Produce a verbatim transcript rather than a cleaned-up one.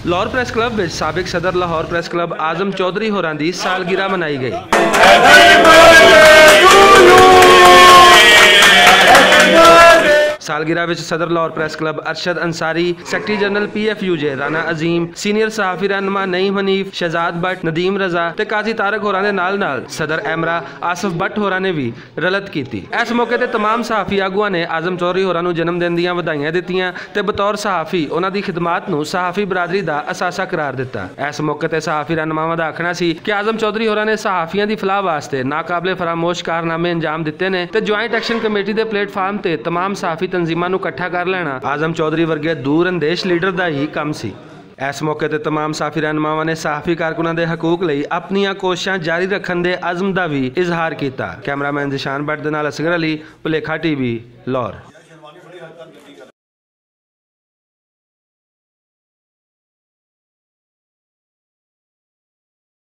Lahore press club وچ سابق صدر لاہور پریس کلب اعظم چوہدری ہوراں دی سالگرہ منائی گئی۔ سالگرہ وچ صدر Lahore press club Arshad Ansari, secretary general P F U J Rana Azeem, senior صحافی رہنما نعیم حنیف، شہزاد بٹ، ندیم رضا تے قاضی طارق ہوراں دے نال نال صدر ایمرا آصف بٹ ہوراں نے وی رلت کیتی۔ اس موقع تے تمام صحافی آگواں نے اعظم چوہدری ہوراں نوں جنم دن دیاں ودھائیاں دتیاں تے بطور صحافی انہاں دی خدمات نوں صحافی برادری دا اثاثہ قرار دتا۔ اس موقع تے صحافی رہنماواں دا آکھنا سی کہ اعظم چوہدری ہوراں نے صحافیاں دی فلاح واسطے ناقابل فراموش کارنامے انجام دتے نے تے جوائنٹ ایکشن کمیٹی دے پلیٹ فارم تے تمام صحافی تنظیماں نوں اکٹھا کر لینا اعظم چوہدری ورگے دور اندیش لیڈر دا ہی کم سی۔ اس موقع تے تمام صحافی رہنماواں نے صحافی کارکناں دے حقوق لئی اپنیاں کوششاں جاری رکھن دے عزم دا وی اظہار کیتا۔ کیمرہ مین ذیشان بٹ دے نال اصغر علی، پلیکھا ٹی وی، لاہور۔